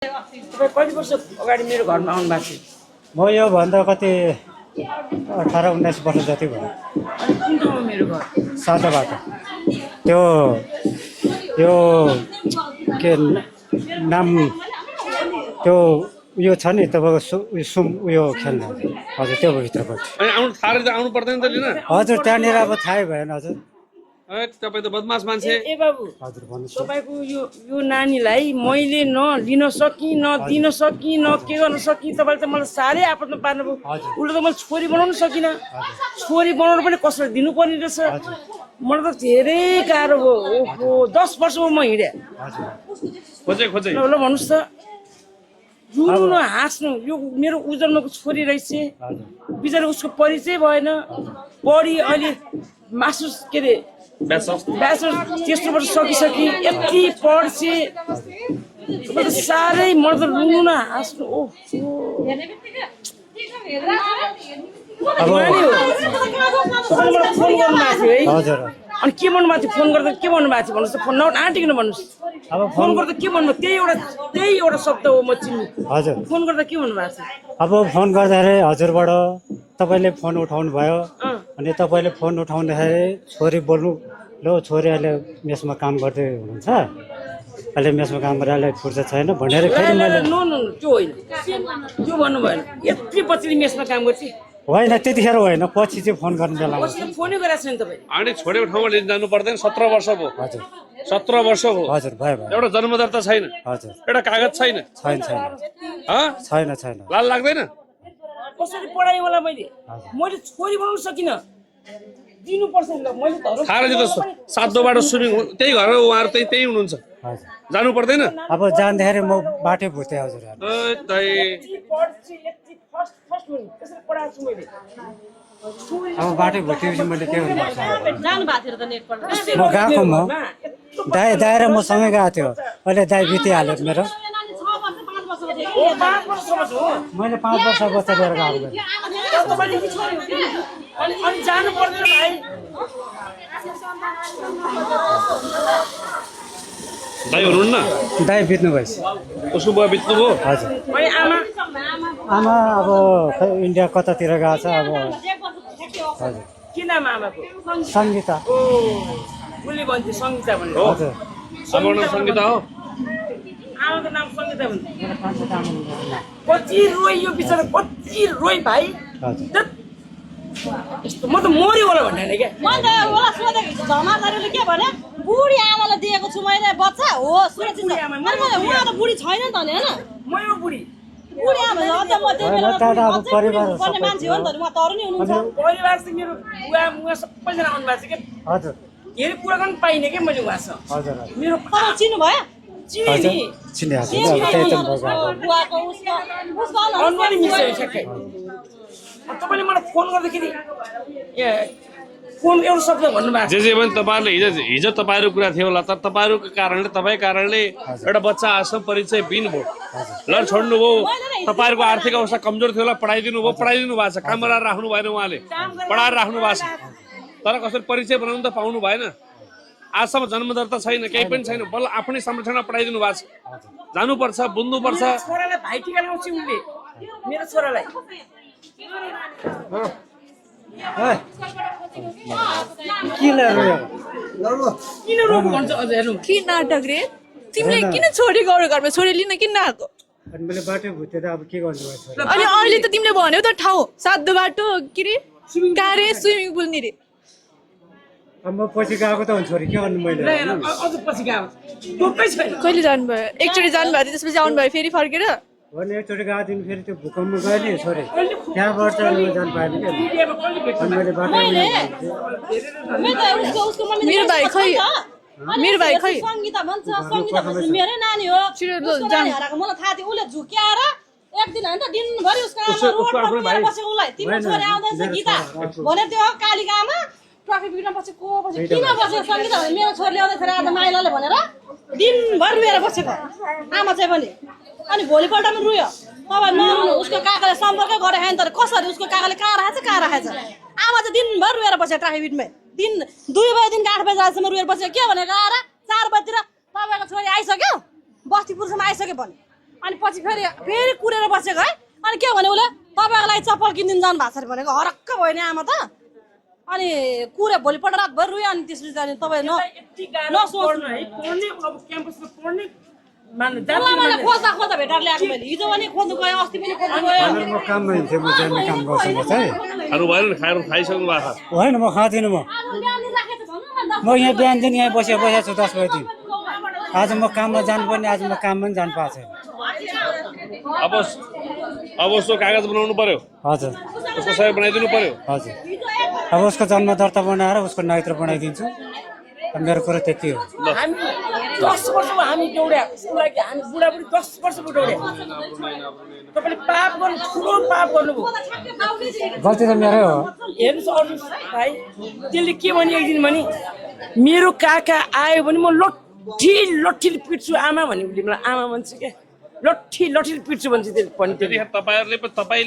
तपाईँ कति वर्ष अगाडि मेरो घरमा आउनु भएको थियो? म यो भन्दा कति 18-19 वर्ष जति भयो। अनि कुन ठाउँमा मेरो घर? सादाबाट त्यो यो के नाम त्यो उयो छ नि तपाईँको सुम उयो खेल्ने हजुर त्यो भित्रपट्टि। अनि आउनु थाहा आउनु पर्दैन त लिन? हजुर त्यहाँनिर अब थाहै भएन हजुर। तपाईँ त बदमास मान्छे। ए बाबु, हजुर भन्नुहोस्। तपाईँको यो नानीलाई मैले न लिन सकि न दिन सकि न के गर्न सकि। तपाईँले त मलाई साह्रै आपतमा पार्नुभयो। उल्टा त मैले छोरी बनाउनु सकिनँ। छोरी बनाउनु पनि कसरी दिनुपर्ने रहेछ। मलाई त धेरै गाह्रो भयो। ओहो 10 वर्ष भयो म हिँडेँ। खोजे खोजे ल भन्नुहोस् त, रुनु न हाँस्नु। यो मेरो उजर्मको छोरी रहेछ, बिचरा उसको परिचय भएन। पढी अहिले मास्टर्स के अरे ब्याचलर तेस्रो वर्ष सकिसकि यति पढ्छे। साह्रै मलाई त रुनु न हाँस्नु। ओहो फोन गर्नुभएको थियो है? हजुर अनि के भन्नुभएको थियो? फोन गर्दा के भन्नुभएको थियो भन्नुहोस् त? फोन नआँटिकन भन्नुहोस्। अब फोन गर्दा के भन्नु? त्यही एउटा शब्द हो म चिन्नु। हजुर फोन गर्दा के भन्नुभएको थियो? अब फोन गर्दाखेरि हजुरबाट तपाईँले फोन उठाउनु भयो। अनि तपाईँले फोन उठाउँदाखेरि छोरी बोल्नु, लो छोरी अहिले मेसमा काम गर्दै हुनुहुन्छ, अहिले मेसमा काम गरेर अहिले फुर्सद छैन भनेर फेरि मैले त्यो होइन, त्यो भन्नु भएन। यति पछि मेसमा काम गर्छ होइन त्यतिखेर होइन, पछि चाहिँ फोन गर्ने बेलामा फोनै गरेको छैन तपाईँ। अनि छोडेको ठाउँमा लिन जानु पर्दैन। 17 वर्ष भयो। हजुर 17 वर्ष हो। हजुर भयो भयो। एउटा जन्मदर्ता छैन, हजुर एउटा कागज छैन। छैन छैन छैन छैन। लाल लाग्दैन? कसरी पढाएँ होला मैले छोरी बनाउन सकिनँ। दिनुपर्छ नि ल। मैले थाहा रहेछ त सातोबाट स्विमिङ त्यही घर हो, उहाँहरू त्यही हुनुहुन्छ। हजुर जानु पर्दैन? अब जाँदाखेरि म बाटै भुतेँ हजुर। अब बाटै भुतेपछि मैले के गर्नु पर्छ? म गएको म दाइ र म सँगै गएको थियो। अहिले दाइ बितिहाल्यो मेरो। मैले 5 वर्ष बच्चा लिएर गएको। अनि जानु पर्दैन भाइ। दाइ हुनुहुन्न? दाइ बित्नु भएछ। उसको बुवा बित्नु भयो? हजुर। अनि आमा अब खै इन्डिया कतातिर गएको छ अब। हजुर। के नाम आमाको? सङ्गीता। ओ उसले भन्थ्यो सङ्गीता भनेर। हजुर। आमाको नाम सङ्गीता हो? आमाको नाम सङ्गीता भन्थ्यो। कति रोइ यो बिचरा, कति रोइ भाइ। हजुर। यस्तो म त मर्यो होला भन्ने क्या। झमादारीले के भने बुढी आमालाई दिएको छु मैले बच्चा हो सुरक्षित छ। उहाँ त बुढी छैन नि त नि होइन? म यो बुढी बुढी आमा हो त। म त्यही बेला पर्ने मान्छे हो नि त। उहाँ तरुनी हुनुहुन्छ। परिवार चाहिँ मेरो बुवा सबैजना आउनु भएको छ क्या। हजुर। धेरै कुरा गर्न पाइनँ क्या मैले उहाँसँग। हजुर। मेरो तपाईँ चिन्नु भयो? चिने नि चिनिहाल्छु अब त्यही त बुवाको उसको अनुहारै मिल्छ ठ्याक्कै। तपाईँले मलाई फोन गर्दाखेरि फोन एउटा शब्द भन्नुभएको छ। जे पनि तपाईँहरूले हिजो तपाईँहरूको कुरा थियो होला, तर तपाईँहरूको कारणले तपाईँको कारणले एउटा बच्चा आजसम्म परिचय बिन भयो। ल छोड्नुभयो। तपाईँहरूको आर्थिक अवस्था कमजोर थियो होला, पढाइदिनु भएको छ। काम गरेर राख्नु भएन, उहाँले पढाएर राख्नु भएको छ। तर कसरी परिचय बनाउनु त पाउनु भएन। आजसम्म जन्मदर्ता छैन, केही पनि छैन। बल्ल आफ्नै संरक्षणमा पढाइदिनु भएको छ। जानुपर्छ, बुझ्नुपर्छ। छोरालाई भाइ टिका लगाउँछ उसले, मेरो छोरालाई। किन रोग भन्छ अझ हेर्नु? के नाटक रे? तिमीले किन छोरी गरौ घरमा? छोरी लिन किन आएको? अनि मैले बाटो भुतेँ त अब के गर्नु भयो? अनि अहिले त तिमीले भन्यौ त ठाउँ सातो बाटो के रे कारे स्विमिङ पुल नि रे। अब म पछि गएको त हुन्छ छोरी के गर्नु मैले? अझ पछि गएको टोकै छैन। कहिले जानुभयो? एकचोटि जानुभयो त्यसपछि आउनुभयो फेरि फर्केर? भने एकचोटि गएको दिन फेरि त्यो भूकम्पमा गयो नि छोरी, त्यहाँबाट चाहिँ जानु पाएन क्या। अनि मैले बाटो मेरो भाइ खै मेरो भाइ खै सङ्गीता भन्छ। सङ्गीता भन्छ मेरै नानी हो। नानी हराएको मलाई थाहा थियो। उसले झुक्याएर एक दिन होइन त दिनभरि उसको आमा रोडमा लिएर बसेको उसलाई तिम्रो छोरी आउँदैछ गीता भने त्यो कालीको आमा ट्राफिक बिग्रिन पछि को बसेको किन बसेको सङ्गीता भने मेरो छोरीले आउँदैछ आज माइलाले भनेर दिनभर लिएर बसेको आमा चाहिँ पनि। अनि भोलिपल्ट पनि रुयो। तपाईँ नरुनु। उसको काकाले सम्पर्क गरेको छैन। तर कसरी उसको काकाले कहाँ राखेछ आमा चाहिँ दिनभर रुएर बस्यो ट्राफिकमै। दिन 2 बजेदेखि 8 बजेसम्म रुएर बस्यो। के भनेको आएर 4 बजीतिर तपाईँको छोरी आइसक्यो बस्तीपुरसम्म आइसक्यो भने अनि पछि फेरि कुरेर बसेको है अनि के भने उसले तपाईँको लागि चप्पल किनिदिनु जानु भएको छ अरे भनेको हरक्क भयो नि आमा त अनि कुरे भोलिपल्ट रातभर रुयो अनि त्यसपछि जाने तपाईँ पढ्नु है पढ्ने अब क्याम्पसमा पढ्ने खोज्दा खोज्दा भेटाएर ल्याएको मैले हिजो पनि खोज्नु गयो अस्ति पनि खोज्नु गयो म काममा हिँड्थेँ म जाने काम गर्छु म चाहिँ खानु भएन नि खाइसक्नु भएको छ होइन म खाँदिनँ म यहाँ बिहानदेखि यहाँ बसेको छु 10 बजीदेखि आज म काममा जानुपर्ने आज म काममा पनि जानु पाएको छैन अब उसको कागज बनाउनु पर्यो हजुर उसको सही बनाइदिनु पर्यो हजुर अब उसको जन्म दर्ता बनाएर उसको नागरिकता बनाइदिन्छु मेरो कुरो त्यति हो हामी 10 वर्ष हामी दौड्या उसको लागि हामी बुढाबुढी 10 वर्ष दौड्या तपाईँले पाप गर्नु ठुलो पाप गर्नुभयो गल्ती त मेरै हो हेर्नुहोस् अरू भाइ त्यसले के भने एक दिन भने मेरो काका आयो भने म लट्ठी पिट्छु आमा भने उसले मलाई आमा भन्छ क्या लट्ठी पिट्छु भन्छ त्यसले पनि त्यतिखेर तपाईँले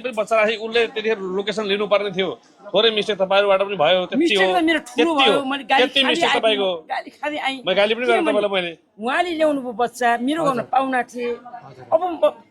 पनि बच्चा राखेको उसले त्यतिखेर लोकेसन लिनुपर्ने थियो थोरै मिस्टेक तपाईँहरूबाट पनि भयो त्यति हो मेरो ठुलो भयो मैले त्यति मिस्टेक तपाईँको गाली खाँदै आएँ म गाली पनि गरेँ तपाईँलाई मैले उहाँले ल्याउनु भयो बच्चा मेरो घरमा पाहुना थिए अब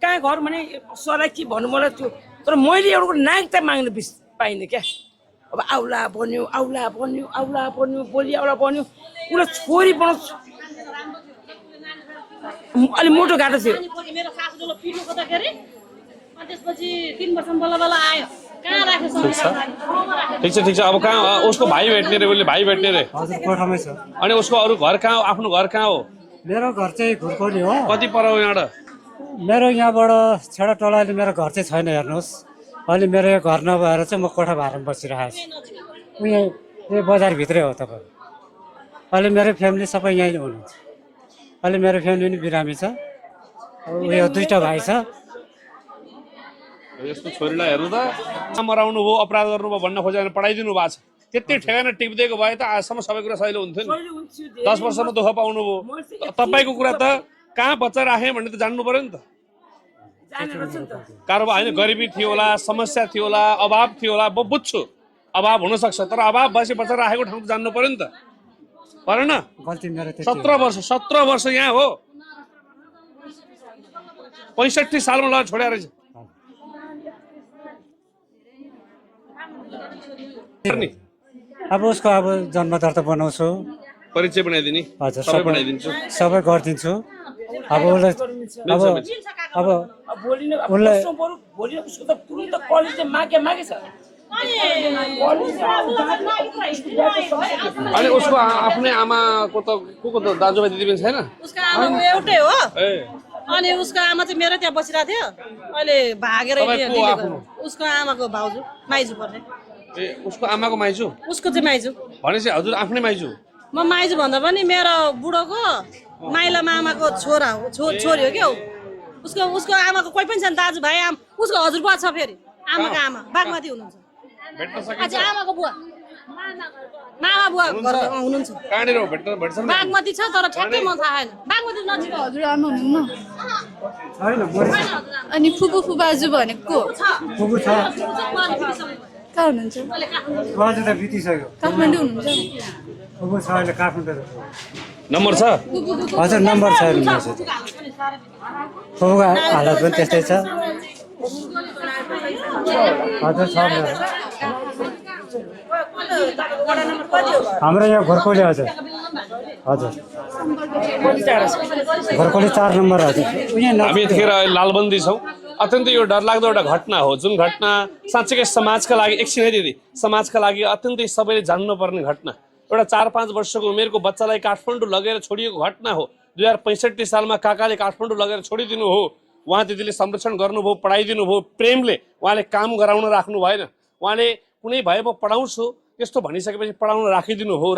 कहाँ घर भने सरलाई के भन्नु मलाई त्यो तर मैले एउटा नागरिकता माग्नु पाइनँ क्या अब आउला बन्यो बोली आउला बन्यो उसलाई छोरी बनाउँछु अलि मोटो घाटो थियो मेरो सासूले पिट्नु खोज्दाखेरि अनि त्यसपछि 3 वर्षमा बल्ल आयो कहाँ राख्यो ठिक छ अब कहाँ उसको भाइ भेट्ने रे उसले भाइ भेट्ने रे हजुर कोठामै छ अनि उसको अरू घर कहाँ हो आफ्नो घर कहाँ हो मेरो घर चाहिँ घुर्कोली हो कति पर हो यहाँबाट मेरो यहाँबाट छेडा टोलाले मेरो घर चाहिँ छैन हेर्नुहोस् अहिले मेरो यो घर नभएर चाहिँ म कोठा भाडामा बसिरहेको छु यहाँ बजारभित्रै हो तपाईँ अहिले मेरो फ्यामिली सबै यहीँ हुनुहुन्छ अहिले मेरो फ्यामिली पनि बिरामी छ उयो 2टा भाइ छ यस्तो छोरीलाई हेर्नु त मराउनु भयो अपराध गर्नुभयो भन्न खोजेर पढाइदिनु भएको छ त्यति ठेगाना टिपिदिएको भए त आजसम्म सबै कुरा सहिलो हुन्थ्यो नि 10 वर्षमा दुःख पाउनु भयो तपाईँको कुरा त कहाँ बच्चा राखेँ भन्ने त जान्नु पर्यो नि त कारोबार होइन गरिबी थियो होला समस्या थियो होला अभाव थियो होला म बुझ्छु अभाव हुनसक्छ तर अभाव भएपछि बच्चा राखेको ठाउँ त जान्नु पर्यो नि त परेन गल्ती मेरो 17 वर्ष यहाँ हो 65 सालमा लगेर छोड्या रहेछ अब उसको अब जन्म दर्ता बनाउँछु परिचय बनाइदिने हजुर सबै बनाइदिन्छु सबै गरिदिन्छु अब उसलाई अब उसलाई उसको त तुरुन्त कलेज मागे छ अनि उसको आफ्नै आमाको त को त दाजुभाइ दिदीबहिनी छैन उसको आमा एउटै हो अनि उसको आमा चाहिँ मेरो त्यहाँ बसिरहेको थियो अहिले भागेर उसको आमाको भाउजू माइजू पर्ने उसको आमाको माइजू उसको चाहिँ माइजू भनेपछि हजुर आफ्नै माइजू म माइजू भन्दा पनि मेरो बुढोको माइला मामाको छोरा हो छोरी हो क्या उसको आमाको कोही पनि छैन दाजुभाइ उसको हजुरबुवा छ फेरि आमाको आमा बागमती हुनुहुन्छ आमाको बुवा मामा बुवा घरमा हुनुहुन्छ कहाँनिर भेट्छ बागमती छ तर ठ्याक्कै म थाहा छैन बागमती नजिक हजुरआमा हुनुहुन्न अनि फुपू बाजु भनेको फुपू छ कहाँ हुनुहुन्छ बाजु त बितिसक्यो काठमाडौँ हुनुहुन्छ फुपू छ अहिले काठमाडौँ नम्बर छ हजुर नम्बर छ फुपूको हालत पनि त्यस्तै छ हजुर छ हाम्रो यहाँ घरकोली हजुर घरकोली 4 नम्बर हजुर हामी यतिखेर लालबन्दी छौँ अत्यन्तै यो डरलाग्दो एउटा घटना हो जुन घटना साँच्चैकै समाजका लागि एकछिन है दिदी समाजका लागि अत्यन्तै सबैले जान्नुपर्ने घटना एउटा 4-5 वर्षको उमेरको बच्चालाई काठमाडौँ लगेर छोडिएको घटना हो 2065 सालमा काकाले काठमाडौँ लगेर छोडिदिनु हो उहाँ दिदीले संरक्षण गर्नुभयो पढाइदिनु भयो प्रेमले उहाँले काम गराउन राख्नु भएन उहाँले कुनै भए म पढाउँछु त्यस्तो भनिसकेपछि पढाउन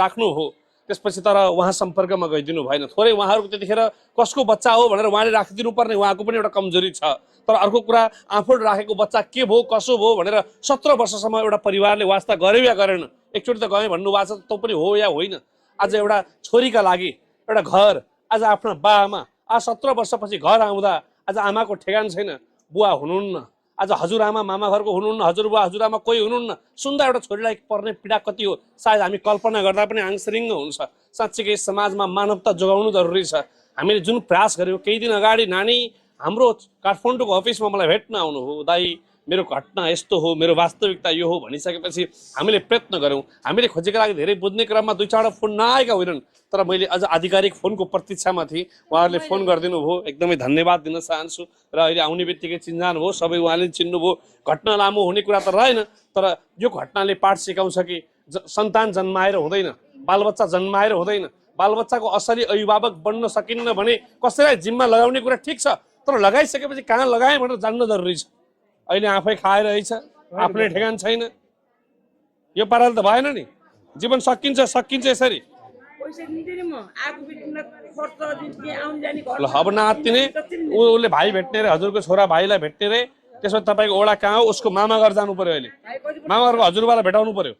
राख्नु हो त्यसपछि तर उहाँ सम्पर्कमा गइदिनु भएन थोरै उहाँहरूको त्यतिखेर कसको बच्चा हो भनेर उहाँले राखिदिनु पर्ने उहाँको पनि एउटा कमजोरी छ तर अर्को कुरा आफूले राखेको बच्चा के भयो कसो भयो भनेर 17 वर्षसम्म एउटा परिवारले वास्ता गर्यो या गरेन एकचोटि त गएँ भन्नुभएको छ त पनि हो या होइन आज एउटा छोरीका लागि एउटा घर आज आफ्ना बाआमा आज 17 वर्षपछि घर आउँदा आज आमाको ठेगान छैन बुवा हुनुहुन्न आज हजुरआमा मामा घरको हुनुहुन्न हजुरबुवा हजुरआमा कोही हुनुहुन्न सुन्दा एउटा छोरीलाई पर्ने पीडा कति हो सायद हामी कल्पना गर्दा पनि आङसरिङ्ग हुन्छ साँच्चीकै समाजमा मानवता जोगाउनु जरुरी छ हामीले जुन प्रयास गर्यौँ केही दिन अगाडि नानी हाम्रो काठमाडौँको अफिसमा मलाई भेट्न आउनु हो, दाइ मेरो घटना यस्तो हो, मेरो वास्तविकता यो हो भनिसकेपछि हामीले प्रयत्न गऱ्यौँ। हामीले खोजेको लागि धेरै बुझ्ने क्रममा 2-4 फोन नआएका होइनन्, तर मैले अझ आधिकारिक फोनको प्रतीक्षामा थिएँ। उहाँहरूले फोन गरिदिनु भयो, एकदमै धन्यवाद दिन चाहन्छु। र अहिले आउने बित्तिकै चिन्जान भयो, सबै उहाँले चिन्नुभयो। घटना लामो हुने कुरा त रहेन, तर यो घटनाले पाठ सिकाउँछ कि सन्तान जन्माएर हुँदैन, बालबच्चा जन्माएर हुँदैन। बालबच्चाको असली अभिभावक बन्न सकिन्न भने कसैलाई जिम्मा लगाउने कुरा ठिक छ, तर लगाइसकेपछि कहाँ लगाएँ भनेर जान्न जरुरी छ। अहिले आफै खाएर रहेछ, आफ्नै ठेगान छैन। यो पाराले त भएन नि, जीवन सकिन्छ यसरी। पैसा दिँदैन म आगो बित्न खर्च दिन्थे आउन जाने घर ल अब नआत्तिने, उसले भाइ भेट्ने रे, हजुरको छोरा भाइलाई भेट्ने रे। त्यसमा तपाईँको ओडा कहाँ हो, उसको मामा घर जानु पर्यो। अहिले मामा घरको हजुरबालाई भेटाउनु पर्यो।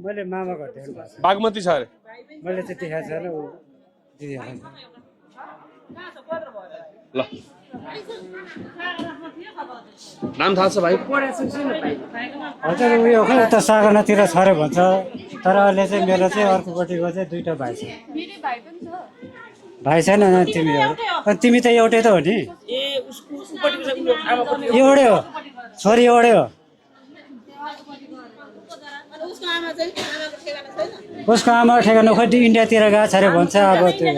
मैले मामा घर देख्नु भएको छ। बागमती छ अरे, मैले चाहिँ देखाएको छैन, ऊ दिदी ल नाम थाहा छ भाइ? हजुर उयो खै उता सागरनातिर छ अरे भन्छ, तर अहिले चाहिँ मेरो चाहिँ अर्कोपट्टिको चाहिँ 2टा भाइ छ। भाइ छैन तिमी? अनि तिमी त एउटै त हो नि? ए उसको उपटिको छ उयो आमाको एउटै हो, छोरी एउटै हो। उसको आमा ठेगाना खोइ इन्डियातिर गएको छ अरे भन्छ। अब त्यो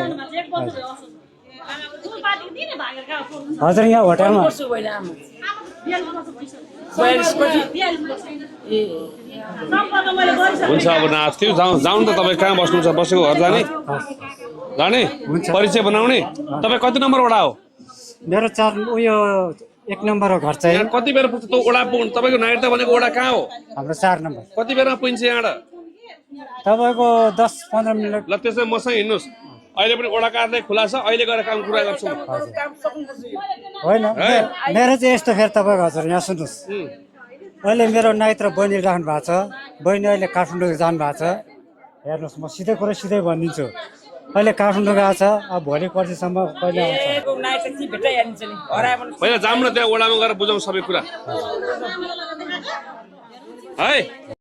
हजुर यहाँ होटलमा वर्ष भएन आमा 42 पछि ए हुन्छ। अब नाच्थ्यो, जाउँ त। तपाईँ कहाँ बस्नुहुन्छ? बसेको घर जाने परिचय बनाउने। तपाईँ कति नम्बर वडा हो? मेरो 4 उयो 1 नम्बर हो घर चाहिँ। यहाँ कति बेर पुग्छ त वडा पुग्नु? तपाईँको नागरिकता भनेको वडा कहाँ हो? हाम्रो 4 नम्बर। कति बेरमा पुगिन्छ यहाँबाट? तपाईँको 10-15 मिनट। ल त्यसै मसँग हिँड्नुहोस्। अहिले पनि वडा कार्यालय खुला छ, अहिले गएर काम कुरा गर्छौँ। काम सक्नुपर्छ यो होइन मेरो चाहिँ यस्तो फेरि तपाईँको हजुर यहाँ सुन्नुहोस्, अहिले मेरो नाइट र बहिनी राख्नु भएको छ। बहिनी अहिले काठमाडौँ जानु भएको छ। हेर्नुहोस्, म सिधै कुरो सिधै भनिदिन्छु, अहिले काठमाडौँ गएको छ। अब भोलि पर्सिसम्म कहिले आउँछ? ए नाइट चाहिँ भेटाइहालिन्छ नि हरायो भने पहिला जाऊँ न, त्यहाँ वडामा गएर बुझौँ सबै कुरा है।